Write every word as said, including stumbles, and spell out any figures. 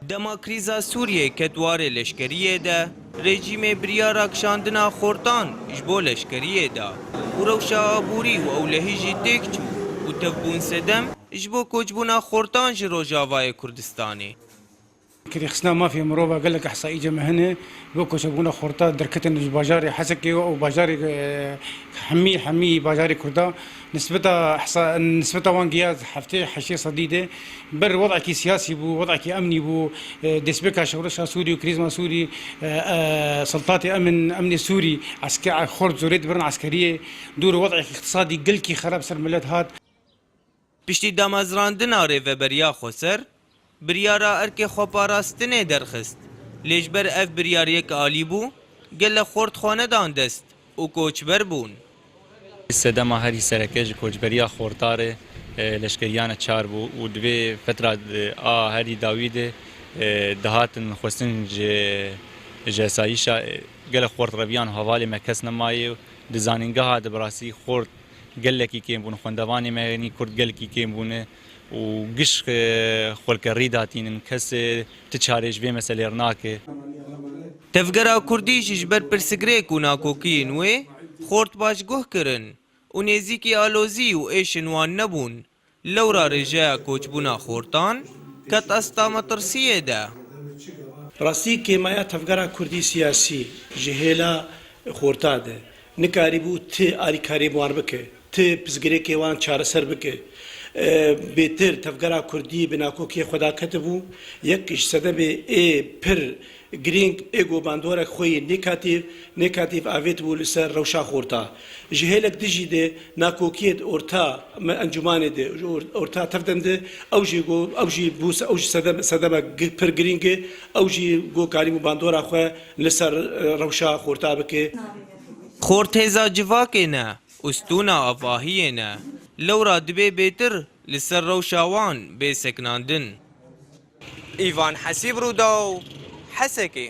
Dema krîza Sûriyê ket warê leşkeriyê de, rejîmê biryara kişandina xortan ji bo leşkeriyê da û rewşa aborî û ewlehî jî têk çû û tevbûn sedem ji bo koçbûna xortan ji Rojavayê Kurdistanê. Rêxistina mafê mirova gelek ehsaî cem hene, bo koçebûna xorta derketin ji bajarê Hesekê û bajarê, e, hemî, hemî bajarê Kurda nisbeta ehsa-, nisbeta wan giya heftê heştê sedî de ber wedekî siyasî bû, wedekî emnî bû, e, destpêka şewreşa Sûrî û krîzma Sûrî, e, e, siltatê emin, emnê Sûrî, eske-, xort zorê dibirin eskeriyê, dûr wedekî îqtisadî gelkî xerab ser milet hat. Piştî damezrandina Rêveberiya Xweser, biryara erkê xweparastinê derxist. Lê ji ber ev biryar yek alî bû, gelek xort xwe nedan dest û koçber bûn. Sedema herî sereke ji koçberiya xortarê, e, leşkeriya neçar bû û di vê fetra de a herî dawî de, e, dihatin xwestin ji, ji esayîşa, e, gelek xort reviyan hevalê me kes nemayê û di zanîngeha de bi rastî xort gelekî kêm bûn, xwendevanê me yanî kurd gelekî kêm bûne û giş, e, xwelke rî datînin, kes, e, ti çarê ji vê meselê re nake. Tevgera Kurdî jî ji ber pirsgirêk û nakokiyên wê xort baş guh kirin û nêzîkî alozî û êşên wan nebûn. Lewra rêjeya koçbûna xortan ket asta metirsiyê de. Rastî kêmaya tevgera kurdî siyasî ji hêla xorta de nikarîbû ti alîkarî wan bike, ti pirsgirêkê wan çareser bike. E, bêtir tevgera kurdî bi nakokiyê xwe daketibû, yek ji sedemê ê pir girîng ê ku bandorek xwe yê negatîf, negatîf avêtibû li ser rewşa xorta. Ji hêlek dijî de nakokiyê orta me encûmanê de, ji or-, orta tevdem de, ew jî ku, ew jî bû se-, ew jî sedem-, sedema gi-, pir girîng e, ew jî ku karîbû bandora xwe li ser, e, rewşa xorta bike. Xort hêza civakê ne, û stûna avahiyê ne. Lewra dibê bêtir li ser rewşa wan bê sekinandin. Îvan Hesîb, Rûdaw, Hesekê.